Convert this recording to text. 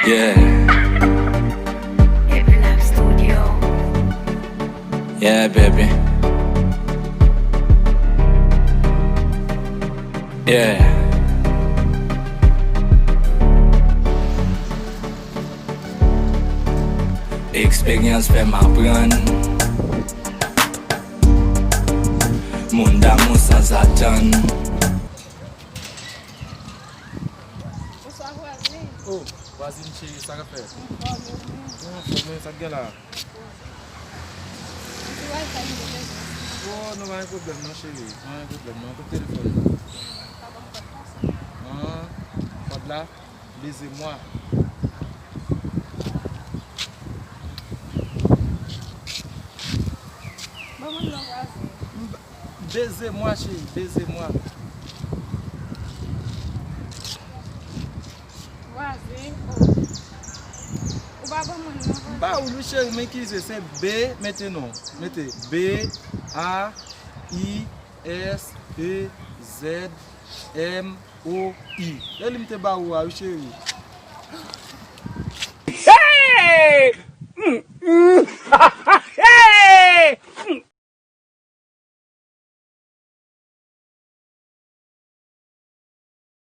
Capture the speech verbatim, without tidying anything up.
Yeah. Yeah, baby. Yeah. Eksperyans fè m aprann. Moun damou sanzatann. Bonswa, vwazen. Oh, vwazin cheri, sa k ap fèt? Anfòm, ou menm? Mwen anfòm, wi, sa k gen la? Ti Wi-Fi m te bezwen. Oh, non, pa gen pwoblèm non, cheri. Pa gen pwoblèm non. Kote telefòn ou? Pa ban m kòd la, sa. Ah, kòd la? Beze mwa. Ban mwen non, vwazen. M ba- Beze mwa, cheri, beze mwa. Vwazen, oh. Ou pa ban mwen non, vwazen. M ba ou li, cheri, men ki se, se B, mete non. Mete B, A, I, S, E, Z, M, O, I. E li m te ba ou a, wi, cheri. Hey! Mm, mm.